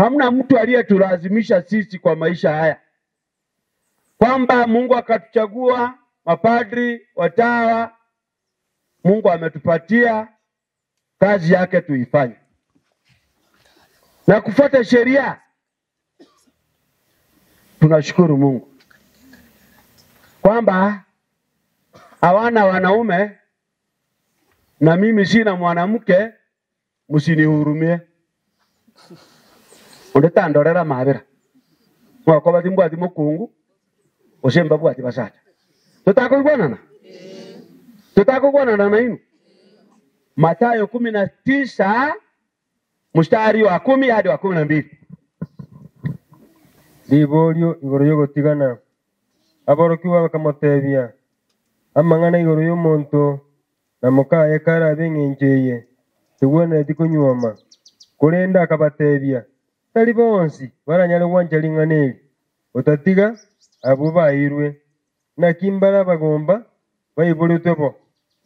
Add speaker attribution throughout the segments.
Speaker 1: Hamna mtu aliyetulazimisha sisi kwa maisha haya, kwamba Mungu akatuchagua mapadri, watawa. Mungu ametupatia kazi yake tuifanye na kufuata sheria. Tunashukuru Mungu kwamba hawana wanaume na mimi sina mwanamke, msinihurumie. Ondetandorera mabera mwako bati mbwati mukungu osemba bwati basacha. Tutakuigwanana? Tutakuigwanana na inu. Mathayo 19 mstari wa 10 hadi wa 12.
Speaker 2: Liborio igoro yogotigana aborokiwa bakamotebia amang'ana igoro y'omonto na mukaye karabe eng'encho tegwenereti konywoma. Korende akabatebia tari bonsi baranyare gwancha ring'ana eri otatiga abo bairwe. Naki mbara bagomba baiboretwe bo,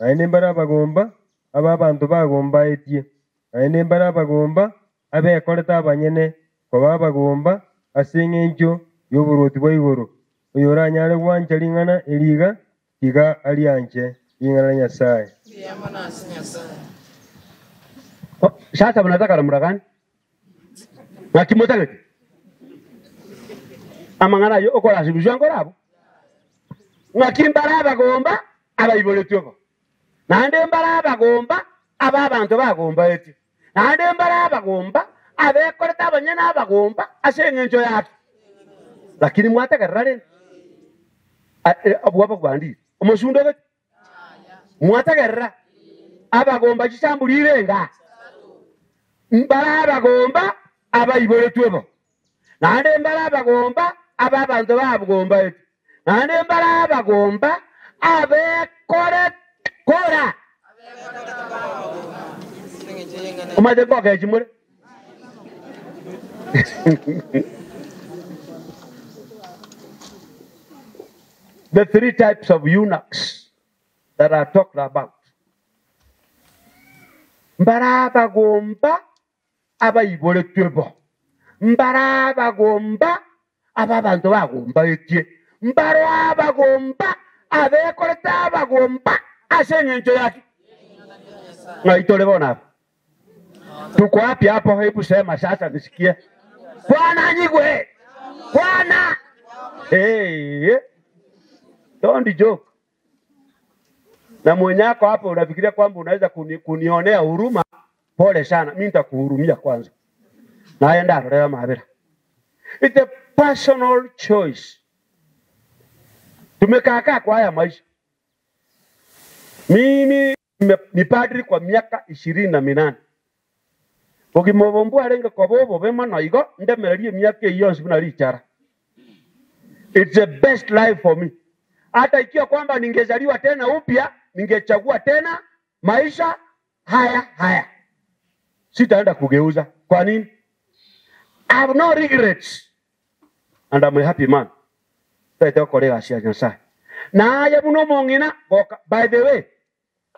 Speaker 2: naende mbara bagomba aba abanto bagombaetie, naende mbara bagomba abekorete abanyene koba bagomba ase eng'encho y'oboroti bwa igoro. Oyo oranyare gwancha ring'ana eriga tiga arianche ring'ana ria Nyasaye.
Speaker 1: Sasa mnataka namna gani? Nakimotagete amang'ana yo okorasibishwa ngorabo ng'akimbara bagomba abaiboretwe bo, naende mbara bagomba aba abanto bagombaetie, naende mbara bagomba abekorete abanyene abagomba ase eng'encho yake. Lakini mwategerera rende obwabo bwandire omosundo gete mwategerera abagomba chisambulire nga mbara abagomba abaiboretwe bo, naende mbara abagomba aba abanto bagombaetie, naende mbara abagomba abekore kora omate bokechimore. The three types of eunuchs that are talked about. Mbara abagomba abaiboretwe bo, mbara abagomba aba abanto bagombaetie, mbara abagomba abekorete abagomba ase eng'encho yake. Ngaitole bona hapo. Tuko wapi hapo? Hebu sema sasa nisikie. Bwana nyigwe. Bwana. Hey, don't joke. Na mwenyako hapo unafikiria kwamba unaweza kunionea huruma, pole sana. Mimi nitakuhurumia kwanza. Naenda rorera mabera. It's a personal choice. Tumekaa kwa haya maisha. Mimi ni padri kwa miaka 28. Ukimwomba arenga kwa bobo bema na igo ndemererie miaka hiyo sibuna lichara. It's the best life for me. Hata ikiwa kwamba ningezaliwa tena upya, ningechagua tena maisha haya haya. Sitaenda kugeuza. Kwa nini? I have no regrets. And I'm a happy man. Taita kolega sia Nyasaye. Na aya buno mongina goka. By the way,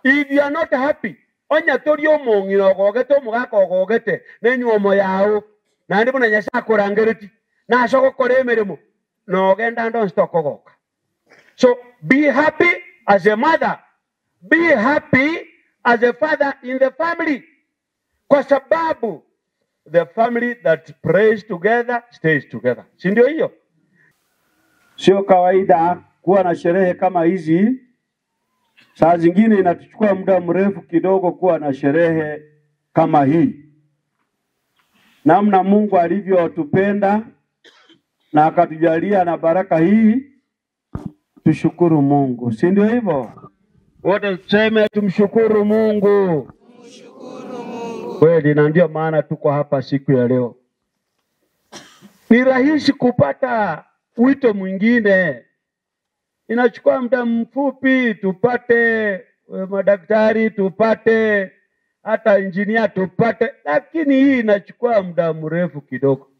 Speaker 1: if you are not happy, onya tori omongina ogogete omogaka ogogete nenyuomo yao naende buna Nyasaye akorangereti na gokora emeremo nogenda ndo nsitokogoka. So be happy as a mother, be happy as a father in the family, kwa sababu the family that prays together stays together. Si ndio hiyo? Sio kawaida kuwa na sherehe kama hizi. Saa zingine inatuchukua muda mrefu kidogo kuwa na sherehe kama hii. Namna Mungu alivyotupenda na akatujalia na baraka hii, tushukuru Mungu. Si ndio hivyo? Wote tuseme tumshukuru Mungu.
Speaker 3: Tumshukuru Mungu.
Speaker 1: Kweli, na ndio maana tuko hapa siku ya leo. Ni rahisi kupata wito mwingine. Inachukua muda mfupi tupate madaktari, tupate hata engineer tupate, lakini hii inachukua muda mrefu kidogo.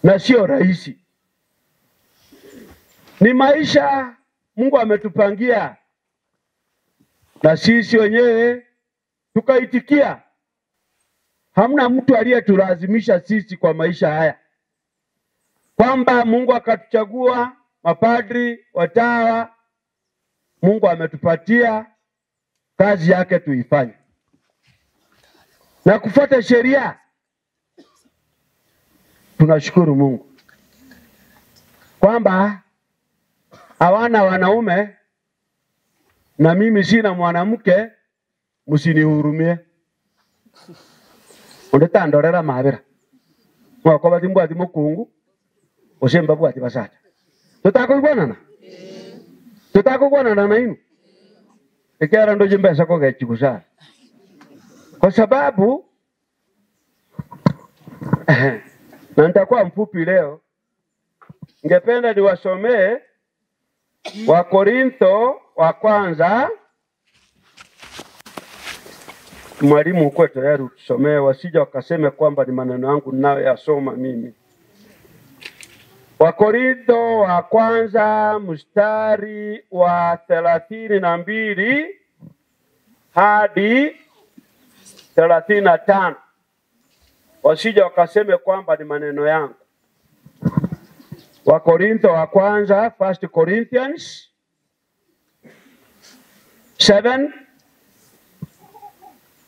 Speaker 1: Na sio rahisi. Ni maisha Mungu ametupangia na sisi wenyewe tukaitikia. Hamna mtu aliyetulazimisha sisi kwa maisha haya, kwamba Mungu akatuchagua mapadri, watawa. Mungu ametupatia kazi yake tuifanye na kufuata sheria. Tunashukuru Mungu kwamba hawana wanaume na mimi sina mwanamke, msinihurumie. Ondetandorera mabera mwako bati mbwati mukungu osemba bwati basacha. Tutakuigwanana, tutakuigwanana na inu ikera ndo jimbesa ko gechikusana, kwa sababu na nitakuwa mfupi leo. Ningependa niwasomee wa Korintho wa kwanza. Mwalimu uko tayari utusomee, wasija wakaseme kwamba ni maneno yangu ninayoyasoma mimi. Wa Korintho wa kwanza mstari wa 32 hadi 35. Wasija wakaseme kwamba ni maneno yangu. Wa Korintho wa kwanza, 1 Corinthians 7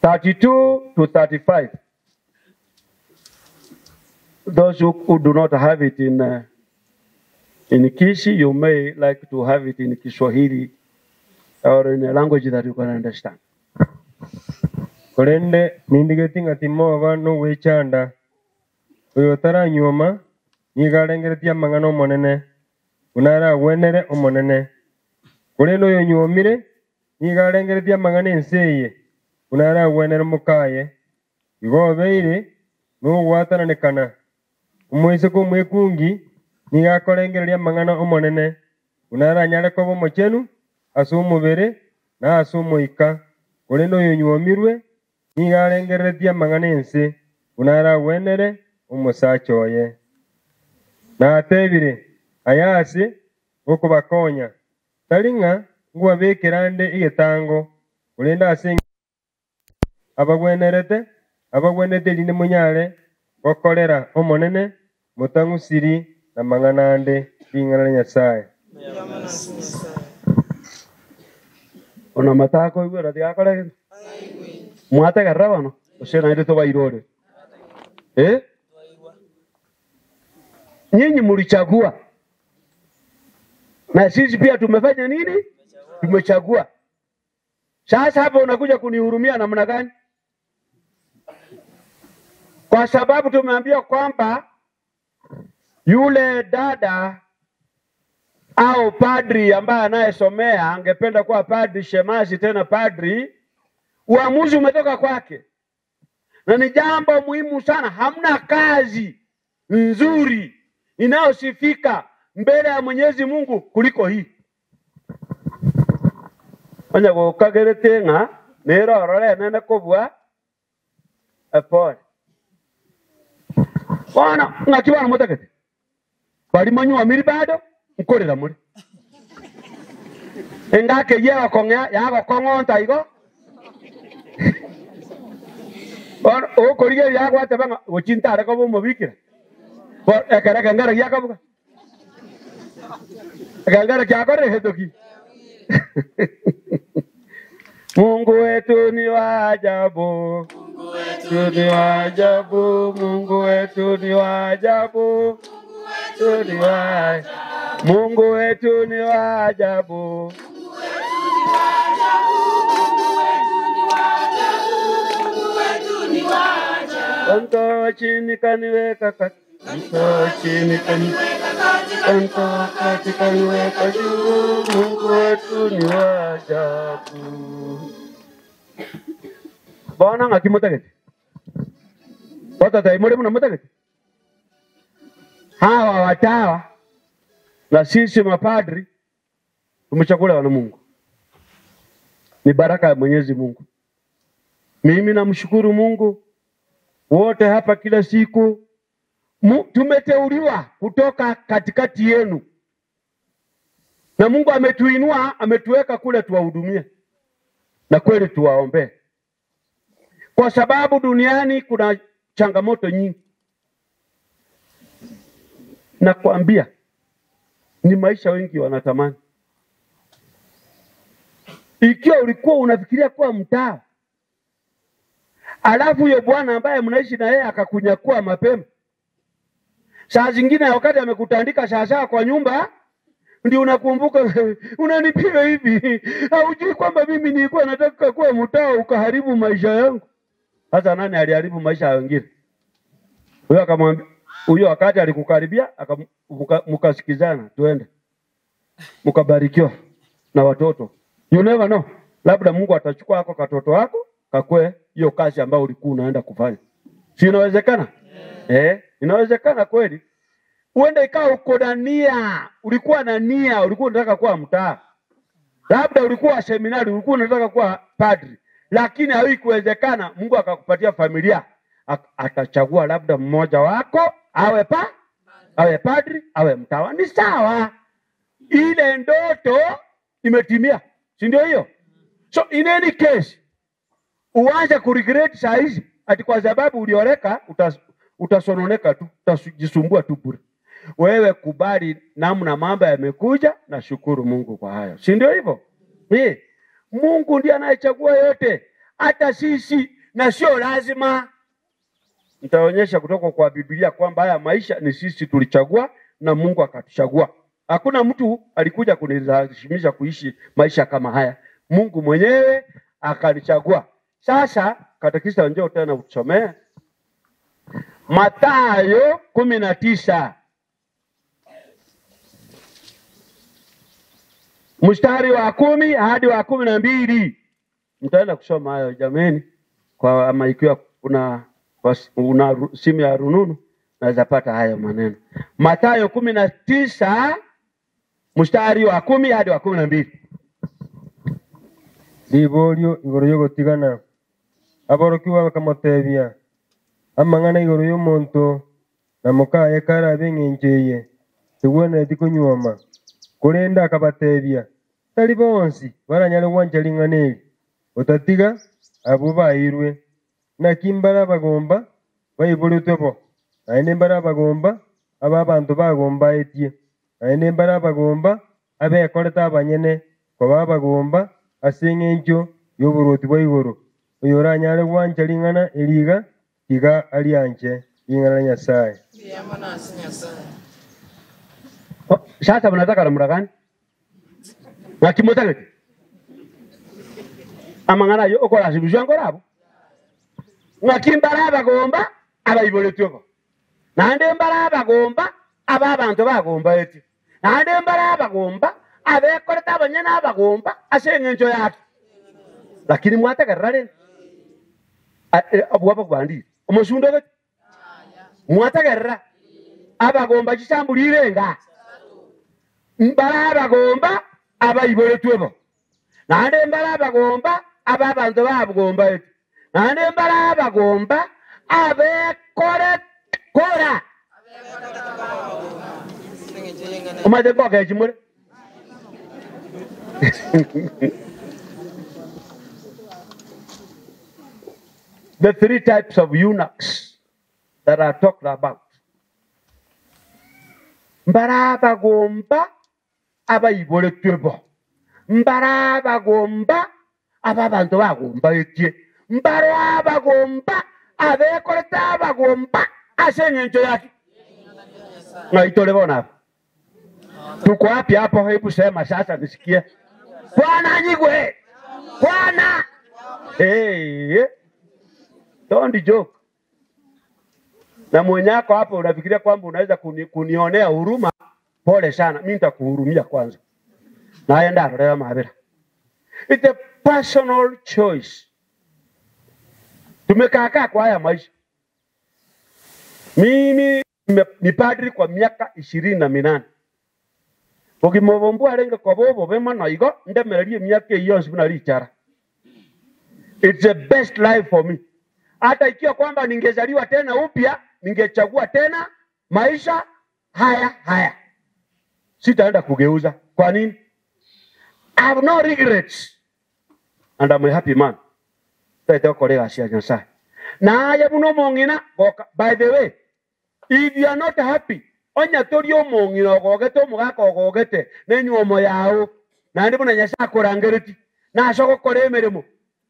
Speaker 1: 32 to 35. Those who do not have it in Kishi, you may like to have it in Kiswahili or in a language that you can understand.
Speaker 2: Korende nindigeti ng'ati moba nogwechanda oyo otaranyuoma nigo arengeretie amang'ana omonene buna aragwenere omonene, korende oyo onyuomire nigo arengeretie amang'ana ense eye buna aragwenere mokaye. Igo obeire nogwatananekana omweseko omwekungi nigo akorengereria amang'ana omonene buna aranyare koba omochenu ase omobere na ase omoika, korende oyo onyuomirwe nigo arengereretie amang'ana ense buna aragwenere omosacha oye. Natebire aya ase okobakonya tari ng'a ngwabekera nde egetango, korende ase abagwenerete abagwenerete erinde monyare gokorera omonene motang'usiri na mang'ana ande ring'ana ria Nyasaye.
Speaker 1: Ona matako igwera tigakorege mwategerera bono ose naende tobairore. Nyinyi mlichagua na sisi pia tumefanya nini? Tumechagua. Sasa hapo unakuja kunihurumia namna gani? Kwa sababu tumeambiwa kwamba yule dada au padri ambaye anayesomea angependa kuwa padri, shemasi, tena padri, uamuzi umetoka kwake. Na ni jambo muhimu sana. Hamna kazi nzuri inayosifika mbele ya Mwenyezi Mungu kuliko hii. Onye gokagerete ng'a nero orore nene kobua epole. Bwana ng'aki bwana motagete bari manywa miri bado nkorera muri engake yegokong'ea yagokong'onta igo bono okorigeria yagwateba ng'a gochintare koba omobikira ekere ekengere giakabuga ekengere kiakorire getoki. Mungu wetu ni wa ajabu, Mungu wetu ni wa ajabu, Mungu wetu ni wa ajabu, Mungu wetu ni wa ajabu. Kantoa chini kaniweka kati, kantoa chini kaniweka kati, kantoa kati kaniweka juu. Mungu wetu ni wa ajabu. Bwana ng'aki motagete watata imore muna motagete. Hawa watawa na sisi mapadri tumechaguliwa na Mungu, ni baraka ya Mwenyezi Mungu. Mimi namshukuru Mungu wote hapa kila siku. Tumeteuliwa kutoka katikati yenu na Mungu ametuinua, ametuweka kule tuwahudumie na kweli tuwaombee. Kwa sababu duniani kuna changamoto nyingi. Nakwambia ni maisha wengi wanatamani. Ikiwa ulikuwa unafikiria kuwa mtaa, alafu huyo bwana ambaye mnaishi na yeye akakunyakua mapema, saa zingine wakati amekutandika saa kwa nyumba, ndio unakumbuka unanipiga hivi, haujui kwamba mimi nilikuwa nataka kuwa mtaa ukaharibu maisha yangu. Sasa nani aliharibu maisha ya wengine? Huyo akamwambia, huyo wakati alikukaribia mkasikizana, tuende, mkabarikiwa na watoto. You never know, labda Mungu atachukua hako katoto wako kakwe hiyo kazi ambayo ulikuwa unaenda kufanya. Si inawezekana? Yeah. Inawezekana kweli. Uende ikawa uko na nia, ulikuwa na nia, ulikuwa unataka kuwa mtaa. Labda ulikuwa seminari, ulikuwa unataka kuwa padri, lakini haikuwezekana. Mungu akakupatia familia, atachagua labda mmoja wako awe awe padri, awe mtawa. Ni sawa. Ile ndoto imetimia. Si ndio hiyo? So in any case, uanze kuregret saa hizi ati kwa sababu ulioleka, utasononeka tu, utajisumbua tu bure. Wewe kubali namna mambo yamekuja na shukuru Mungu kwa hayo. Si ndio hivyo? Mungu ndiye anayechagua yote, hata sisi, na sio lazima. Nitaonyesha kutoka kwa Biblia kwamba haya maisha ni sisi tulichagua na Mungu akatuchagua. Hakuna mtu alikuja kunilazimisha kuishi maisha kama haya. Mungu mwenyewe akanichagua. Sasa katekista, njoo tena utusomee Mathayo 19 mstari wa 10 hadi wa 12. Mtaenda kusoma hayo jameni, kwa ama ikiwa una simu ya rununu naweza pata hayo maneno. Mathayo 19 mstari wa 10 hadi wa 12.
Speaker 2: Libolio igoro yogotigana aborokiwa bakamotebia amang'ana igoro y'omonto na mukaye karabe eng'encho tegwenereti konywoma. Korende akabatebia tari bonsi baranyare gwancha ring'ana eri, otatiga abo bairwe. Naki mbara bagomba baiboretwe bo, naende mbara bagomba aba abanto bagombaetie, naende mbara bagomba abekorete abanyene koba bagomba ase eng'encho y'oboroti bwa igoro. Oyo oranyare gwancha ring'ana eriga tiga arianche ring'ana ria Nyasaye.
Speaker 1: Sasa mnataka namna gani? Nakimotaka amang'ana yo okorasimishwa ngorabo ng'aki mbara bagomba abaiboretwe bo, naende mbara bagomba aba abanto bagombaetie, naende mbara bagomba abekorete abanyene abagomba ase eng'encho yake. Lakini mwategerera rende obwo bakubandire omosundo gete mwategerera abagomba chisambulire nga mbara abagomba abaiboretwe bo, naende mbara abagomba aba abanto babugombaetie, naende mbara abagomba abekore kora omaze koke chimure. The three types of eunuchs that are talked about. Mbara abagomba abaiboretwe bo, mbara abagomba aba abanto bagombaetie, mbara abagomba abekorete abagomba ase eng'encho yake. Ngaitole bona tuko wapi hapo? Hebu sema sasa nisikie. Bwana nyigwe Bwana. Hey, don't joke. Na mwenyako hapo unafikiria kwamba unaweza kunionea huruma? Pole sana, mimi nitakuhurumia kwanza. Naenda rorera mabera. It's a personal choice. Tumekaa kwa haya maisha. Mimi ni padri kwa miaka 28. Ukimobombua lenga kwa bobo bema na igo ndemererie miaka iyo sibuna richara. It's the best life for me. Hata ikiwa kwamba ningezaliwa tena upya, ningechagua tena maisha haya haya. Sitaenda kugeuza. Kwa nini? I have no regrets. And I'm a happy man. Tete okorega cia Nyasaye. Na aya buno mong'ina goka. By the way, if you are not happy, onya tori omong'ina ogogete omogaka ogogete nenyuomo yao naende buna Nyasaye akorangereti nase ogokora emeremo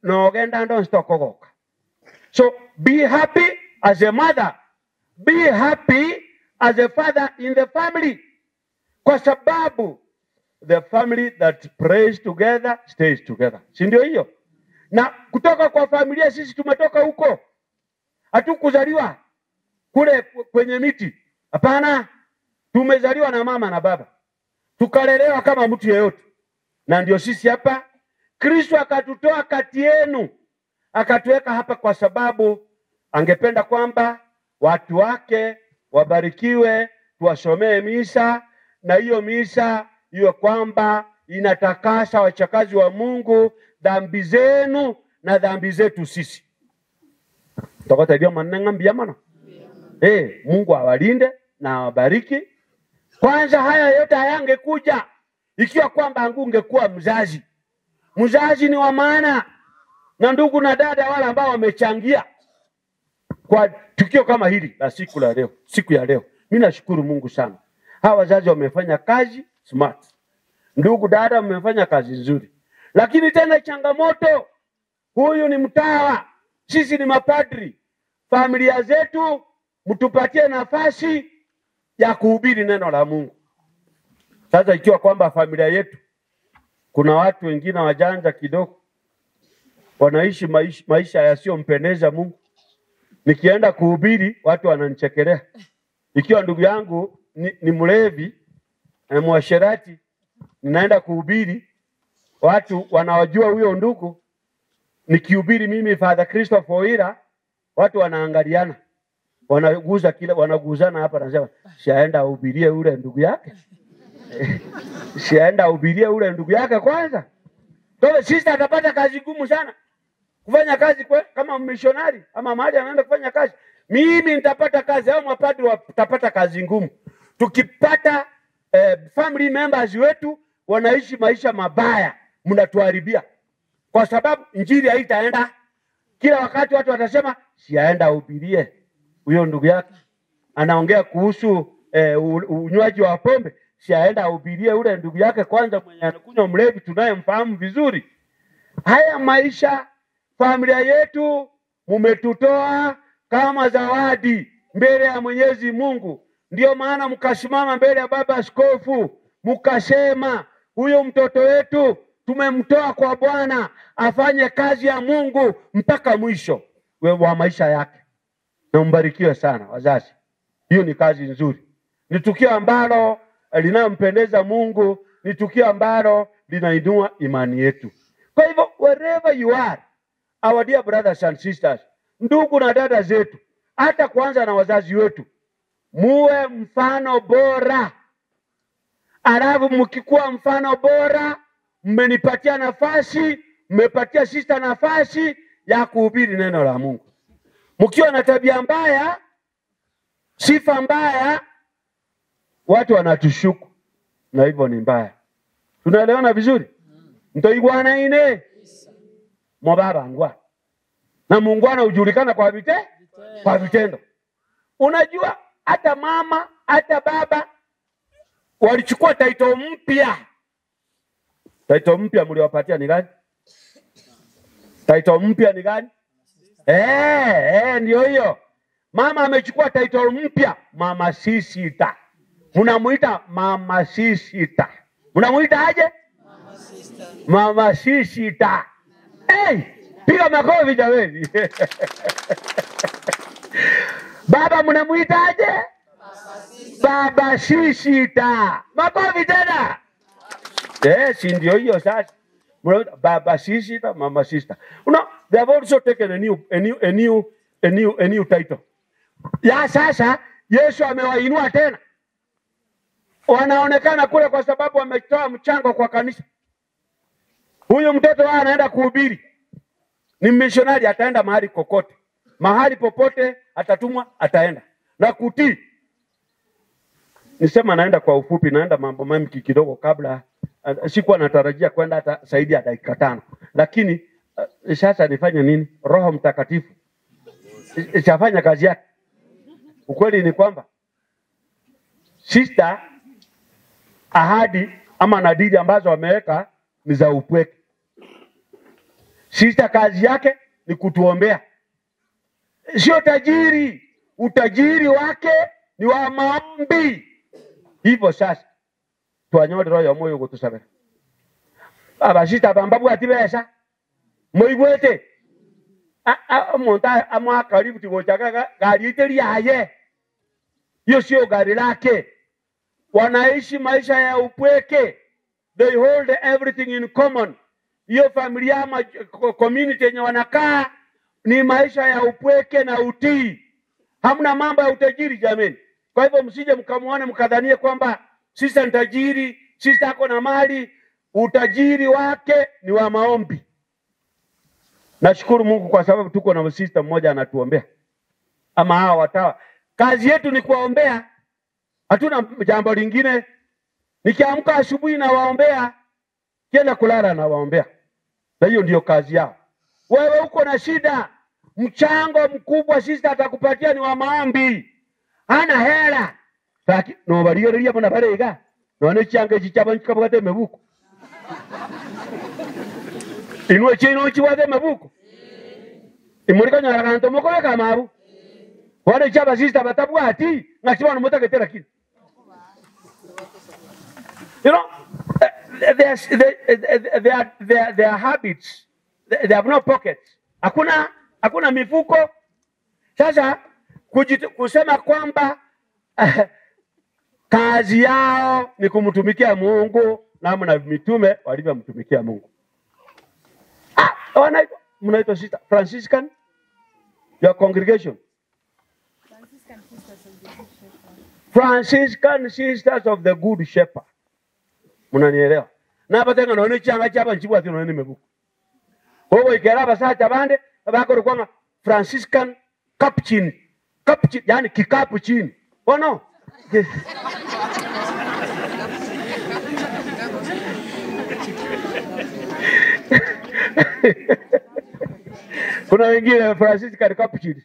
Speaker 1: nogenda ande onsi tokogoka. So be happy as a mother, be happy as a father in the family, kwa sababu the family that prays together stays together, si ndio hiyo? Na kutoka kwa familia, sisi tumetoka huko, hatukuzaliwa kule kwenye miti, hapana. Tumezaliwa na mama na baba, tukalelewa kama mtu yeyote, na ndio sisi hapa. Kristo akatutoa kati yenu akatuweka hapa kwa sababu angependa kwamba watu wake wabarikiwe, tuwasomee misa, na hiyo misa iwe kwamba inatakasa wachakazi wa Mungu dhambi zenu na dhambi zetu sisi. Tokota manenga mbia mana. Mungu awalinde na awabariki. Kwanza haya yote hayangekuja ikiwa kwamba angungekuwa mzazi. Mzazi ni wa maana, na ndugu na dada wale ambao wamechangia kwa tukio kama hili la siku la leo, siku ya leo. Mimi nashukuru Mungu sana. Hawa wazazi wamefanya kazi smart. Ndugu dada mmefanya kazi nzuri. Lakini tena changamoto, huyu ni mtawa, sisi ni mapadri. Familia zetu mtupatie nafasi ya kuhubiri neno la Mungu. Sasa ikiwa kwamba familia yetu kuna watu wengine wajanja kidogo wanaishi maisha yasiyompendeza Mungu, nikienda kuhubiri watu wananichekelea. Ikiwa ndugu yangu ni mlevi na mwasherati, ninaenda kuhubiri watu wanawajua huyo ndugu. Nikihubiri mimi Father Christopher Oira, watu wanaangaliana, wanaguza kila, wanaguzana hapa, nasema siaenda ahubirie ule ndugu yake. Siaenda ahubirie ule ndugu yake kwanza. Kwa hiyo sister atapata kazi ngumu sana kufanya kazi kama missionary ama mahali anaenda kufanya kazi. Mimi nitapata kazi au mapadri watapata kazi ngumu. Tukipata family members wetu wanaishi maisha mabaya, mnatuharibia. Kwa sababu injili haitaenda. Kila wakati watu watasema siaenda ahubirie huyo ndugu yake, anaongea kuhusu unywaji wa pombe, siaenda ahubirie ule ndugu yake kwanza mwenye anakunywa mlevi tunayemfahamu vizuri. Haya maisha familia yetu mumetutoa kama zawadi mbele ya Mwenyezi Mungu. Ndio maana mkasimama mbele ya baba askofu mkasema huyo mtoto wetu tumemtoa kwa Bwana afanye kazi ya Mungu mpaka mwisho wa maisha yake. Na mbarikiwe sana wazazi. Hiyo ni kazi nzuri. Ni tukio ambalo linampendeza Mungu, ni tukio ambalo linainua imani yetu. Kwa hivyo wherever you are, our dear brothers and sisters, ndugu na dada zetu, hata kwanza na wazazi wetu, muwe mfano bora. Alafu mkikuwa mfano bora, mmenipatia nafasi, mmepatia sister nafasi ya kuhubiri neno la Mungu. Mkiwa na tabia mbaya, sifa mbaya, watu wanatushuku, na hivyo ni mbaya. Tunaelewana vizuri? Mtoigwana ine mobaba ngwa. Na muungwana hujulikana kwa kwa vitendo. Unajua hata mama hata baba walichukua title mpya. Title mpya mliwapatia ni gani? Title mpya ni gani? Ndio hiyo. Mama amechukua title mpya, Mama Sisita. Mnamuita Mama Sisita. Mnamuita aje?
Speaker 3: Mama Sisita.
Speaker 1: Mama Sisita. Hey, piga makofi jameni. Baba mnamuita aje? Baba Sisita. Makofi tena. Si ndio hiyo sasa. Baba Sisita, Mama Sisita. Una, they have also taken a new title. Ya sasa Yesu amewainua tena. Wanaonekana kule kwa sababu wametoa mchango kwa kanisa. Huyu mtoto wao anaenda kuhubiri. Ni missionary, ataenda mahali kokote. Mahali popote atatumwa, ataenda. Na kutii. Nisema naenda kwa ufupi, naenda mambo mengi kidogo kabla. Sikuwa natarajia kwenda hata zaidi ya dakika 5. Lakini Sasa nifanye nini? Roho Mtakatifu ishafanya kazi yake. Ukweli ni kwamba sister ahadi ama nadiri ambazo ameweka ni za upweke. Sister kazi yake ni kutuombea. Sio tajiri, utajiri wake ni wa maombi. Hivyo sasa twanyore roho ya moyo kutusabera. Baba sister bambabu atibesa. Moigwete. Omuntu amwakaribu tigochaka gari ite hiyo sio gari lake. Wanaishi maisha ya upweke. They hold everything in common. Hiyo familia ama community yenye wanakaa ni maisha ya upweke na utii. Hamna mambo ya utajiri jameni. Kwa hivyo msije mkamuone mkadhanie kwamba sister ni tajiri, sister ako na mali. Utajiri wake ni wa maombi. Nashukuru Mungu kwa sababu tuko na sister mmoja anatuombea. Ama hawa watawa. Kazi yetu ni kuwaombea. Hatuna jambo lingine. Nikiamka asubuhi na waombea, kienda kulala na waombea. Na hiyo ndio kazi yao. Wewe uko na shida, mchango mkubwa sister atakupatia ni wa maombi. Hana hela. Lakini no baliyo mbona barega. None change chichaba nchikabwate mebuko. Inwe chino chiwate mebuko. Imurika nyara kanto mokobeka mabu. Wale chaba sister batabwati ngachibona mutaketera kini. You know, their habits, they have no pockets. Hakuna mifuko. Sasa kusema kwamba kazi yao ni kumtumikia Mungu namna mitume walivyomtumikia Mungu. Mnaitwa sister Franciscan, your congregation. Franciscan Sisters of the Good Shepherd. Mnanielewa? Na hapa tena naona changa chapa nchibu ati naona nimebuku. Wewe ikera basacha bande bakoro kwanga Franciscan Capuchin. Capuchin yani kikapu chini. Oh no. Kuna wengine Franciscan Capuchin.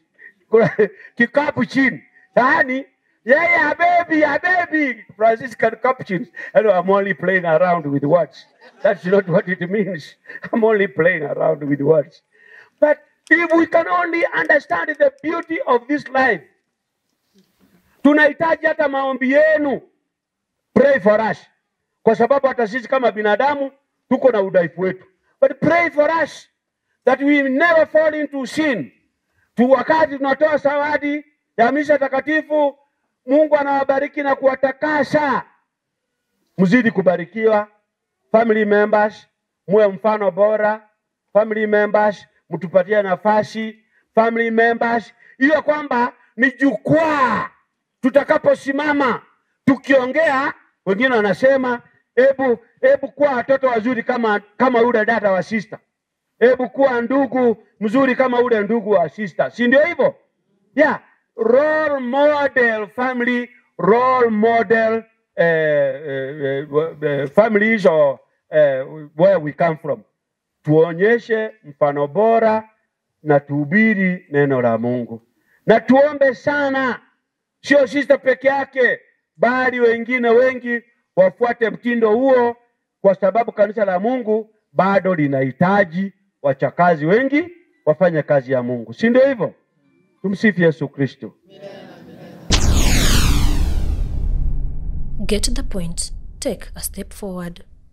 Speaker 1: Kuna kikapu chini. Yaani yeah, baby, Franciscan Capuchins. Hello, I'm only playing around with words. That's not what it means. I'm only playing around with words. But if we can only understand the beauty of this life, tunahitaji hata maombi yenu. Pray for us. Kwa sababu hata sisi kama binadamu tuko na udhaifu wetu. But pray for us that we never fall into sin. Tu wakati tunatoa zawadi ya misa takatifu, Mungu anawabariki na kuwatakasa. Mzidi kubarikiwa. Family members, muwe mfano bora. Family members, mtupatie nafasi. Family members, hiyo kwamba ni jukwaa tutakaposimama tukiongea, wengine wanasema hebu kuwa watoto wazuri kama yule dada wa sister. Hebu kuwa ndugu mzuri kama ule ndugu wa sister. Si ndio hivyo? Yeah. Role model family, role model families or where we come from. Tuonyeshe mfano bora na tuhubiri neno la Mungu. Na tuombe sana, sio sister peke yake, bali wengine wengi wafuate mtindo huo, kwa sababu kanisa la Mungu bado linahitaji wachakazi wengi wafanye kazi ya Mungu. Si ndio hivyo? Tumsifu Yesu Kristo.
Speaker 4: Get the point. Take a step forward.